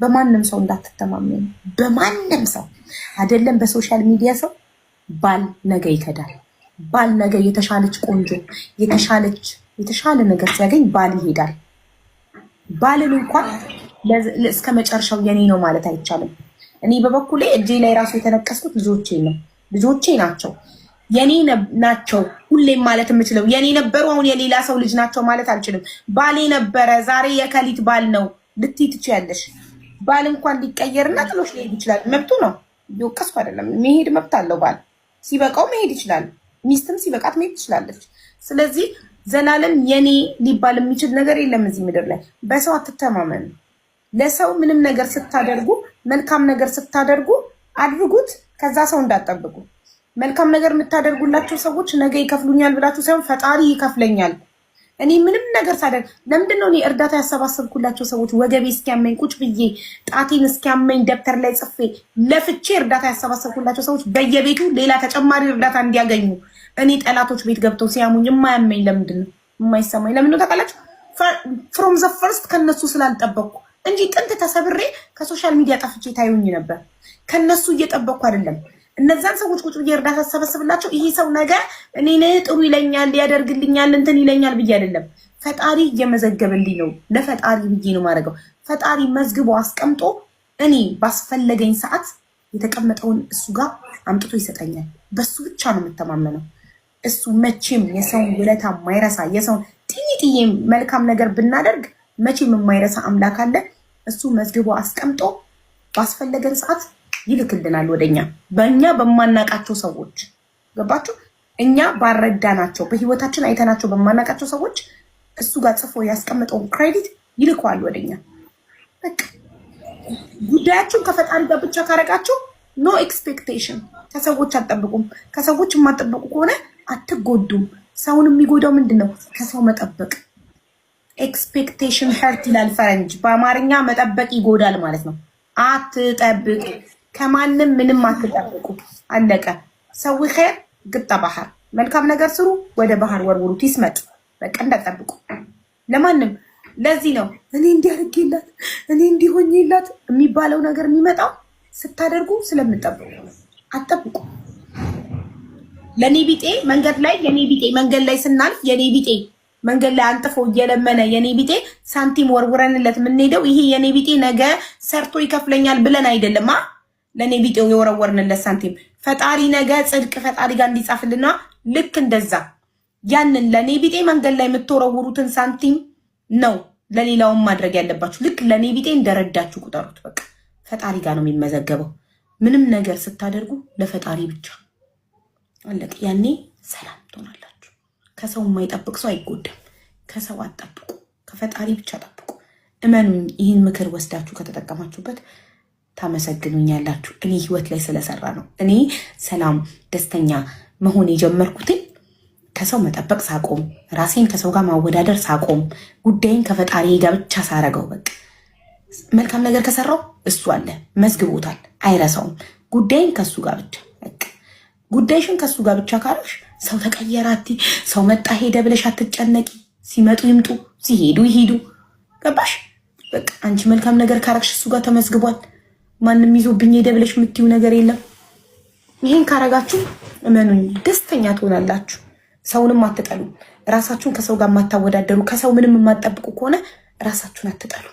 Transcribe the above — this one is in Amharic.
በማንም ሰው እንዳትተማመኑ፣ በማንም ሰው አይደለም፣ በ social media ሰው። ባል ነገ ይከዳል። ባል ነገ የተሻለች ቆንጆ፣ የተሻለች፣ የተሻለ ነገር ሲያገኝ ባል ይሄዳል። ባልን እንኳን እስከ መጨረሻው የኔ ነው ማለት አይቻልም። እኔ በበኩሌ እጄ ላይ ራሱ የተነቀስኩት ልጆቼ ነው፣ ልጆቼ ናቸው፣ የኔ ናቸው። ሁሌም ማለት የምችለው የኔ ነበሩ፣ አሁን የሌላ ሰው ልጅ ናቸው ማለት አልችልም። ባሌ ነበረ፣ ዛሬ የከሊት ባል ነው ልትይ ትችያለሽ። ባል እንኳን ሊቀየርና ጥሎሽ ሊሄድ ይችላል። መብቱ ነው። እየወቀስኩ አይደለም። መሄድ መብት አለው። ባል ሲበቃው መሄድ ይችላል። ሚስትም ሲበቃት መሄድ ትችላለች። ስለዚህ ዘላለም የኔ ሊባል የሚችል ነገር የለም እዚህ ምድር ላይ። በሰው አትተማመኑ። ለሰው ምንም ነገር ስታደርጉ፣ መልካም ነገር ስታደርጉ አድርጉት፣ ከዛ ሰው እንዳትጠብቁ። መልካም ነገር የምታደርጉላቸው ሰዎች ነገ ይከፍሉኛል ብላችሁ ሳይሆን ፈጣሪ ይከፍለኛል። እኔ ምንም ነገር ሳደርግ፣ ለምንድን ነው እኔ እርዳታ ያሰባሰብኩላቸው ሰዎች ወገቤ እስኪያመኝ ቁጭ ብዬ፣ ጣቴን እስኪያመኝ ደብተር ላይ ጽፌ ለፍቼ እርዳታ ያሰባሰብኩላቸው ሰዎች በየቤቱ ሌላ ተጨማሪ እርዳታ እንዲያገኙ እኔ ጠላቶች ቤት ገብተው ሲያሙኝ የማያመኝ ለምንድን ነው? የማይሰማኝ ለምንድን ነው ታውቃላችሁ? From the first ከነሱ ስላልጠበቅኩ እንጂ ጥንት ተሰብሬ ከ social media ጠፍቼ ታዩኝ ነበር። ከነሱ እየጠበቅኩ አይደለም። እነዛን ሰዎች ቁጭ ብዬ እርዳታ ሰበስብላቸው ይሄ ሰው ነገ እኔን ጥሩ ይለኛል፣ ያደርግልኛል፣ እንትን ይለኛል ብዬ አይደለም። ፈጣሪ እየመዘገበልኝ ነው። ለፈጣሪ ብዬ ነው የማደርገው። ፈጣሪ መዝግቦ አስቀምጦ እኔ ባስፈለገኝ ሰዓት የተቀመጠውን እሱ ጋር አምጥቶ ይሰጠኛል። በሱ ብቻ ነው የምተማመነው። እሱ መቼም የሰውን ውለታ የማይረሳ፣ የሰውን ጥቂትዬ መልካም ነገር ብናደርግ መቼም የማይረሳ አምላክ አለ። እሱ መዝግቦ አስቀምጦ ባስፈለገን ሰዓት ይልክልናል ወደኛ፣ በእኛ በማናቃቸው ሰዎች። ገባችሁ? እኛ ባልረዳናቸው፣ በህይወታችን አይተናቸው በማናቃቸው ሰዎች እሱ ጋር ጽፎ ያስቀመጠውን credit ይልከዋል ወደኛ። በቃ ጉዳያችሁን ከፈጣሪ ጋር ብቻ ካረጋችሁ no expectation፣ ከሰዎች አትጠብቁም። ከሰዎች የማትጠብቁ ከሆነ አትጎዱም። ሰውን የሚጎዳው ምንድን ነው? ከሰው መጠበቅ። Expectation hurt ይላል ፈረንጅ። በአማርኛ መጠበቅ ይጎዳል ማለት ነው። አትጠብቁ፣ ከማንም ምንም አትጠብቁ። አለቀ። سوي خير قطه بحر። መልካም ነገር ስሩ፣ ወደ ባህር ወርውሩት፣ ይስመጥ። በቃ እንዳትጠብቁ ለማንም። ለዚህ ነው እኔ እንዲህ አድርጌላት፣ እኔ እንዲህ ሆኜላት የሚባለው ነገር የሚመጣው ስታደርጉ ስለምጠብቁ ነው። አትጠብቁ። ለኔ ቢጤ መንገድ ላይ፣ የኔ ቢጤ መንገድ ላይ ስናልፍ፣ የኔ ቢጤ መንገድ ላይ አንጥፎ እየለመነ የኔ ቢጤ ሳንቲም ወርውረንለት የምንሄደው ይሄ የኔ ቢጤ ነገ ሰርቶ ይከፍለኛል ብለን አይደለማ። ለኔ ቢጤው የወረወርንለት ሳንቲም ፈጣሪ ነገ ጽድቅ ፈጣሪ ጋር እንዲጻፍልና ልክ እንደዛ ያንን ለኔ ቢጤ መንገድ ላይ የምትወረውሩትን ሳንቲም ነው ለሌላውም ማድረግ ያለባችሁ። ልክ ለኔ ቢጤ እንደረዳችሁ ቁጠሩት። በቃ ፈጣሪ ጋር ነው የሚመዘገበው። ምንም ነገር ስታደርጉ ለፈጣሪ ብቻ፣ አለቀ። ያኔ ሰላም ትሆናላችሁ። ከሰው የማይጠብቅ ሰው አይጎዳም። ከሰው አትጠብቁ፣ ከፈጣሪ ብቻ ጠብቁ። እመኑኝ፣ ይህን ምክር ወስዳችሁ ከተጠቀማችሁበት ታመሰግኑኛላችሁ። እኔ ህይወት ላይ ስለሰራ ነው። እኔ ሰላም ደስተኛ መሆን የጀመርኩትን ከሰው መጠበቅ ሳቆም፣ ራሴን ከሰው ጋር ማወዳደር ሳቆም፣ ጉዳይን ከፈጣሪ ጋር ብቻ ሳረገው፣ በቃ መልካም ነገር ከሰራው እሱ አለ፣ መዝግቦታል፣ አይረሳውም። ጉዳይን ከሱ ጋር ብቻ፣ በቃ ጉዳይሽን ከሱ ጋር ብቻ ካረግሽ ሰው ተቀየራቲ፣ ሰው መጣ ሄደ ብለሽ አትጨነቂ። ሲመጡ ይምጡ፣ ሲሄዱ ይሄዱ። ገባሽ? በቃ አንቺ መልካም ነገር ካረግሽ እሱ ጋር ተመዝግቧል። ማንም ይዞብኝ ሄደ ብለሽ የምትዩ ነገር የለም። ይህን ካረጋችሁ እመኑኝ ደስተኛ ትሆናላችሁ። ሰውንም አትጠሉ። ራሳችሁን ከሰው ጋር የማታወዳደሩ፣ ከሰው ምንም የማትጠብቁ ከሆነ ራሳችሁን አትጠሉ።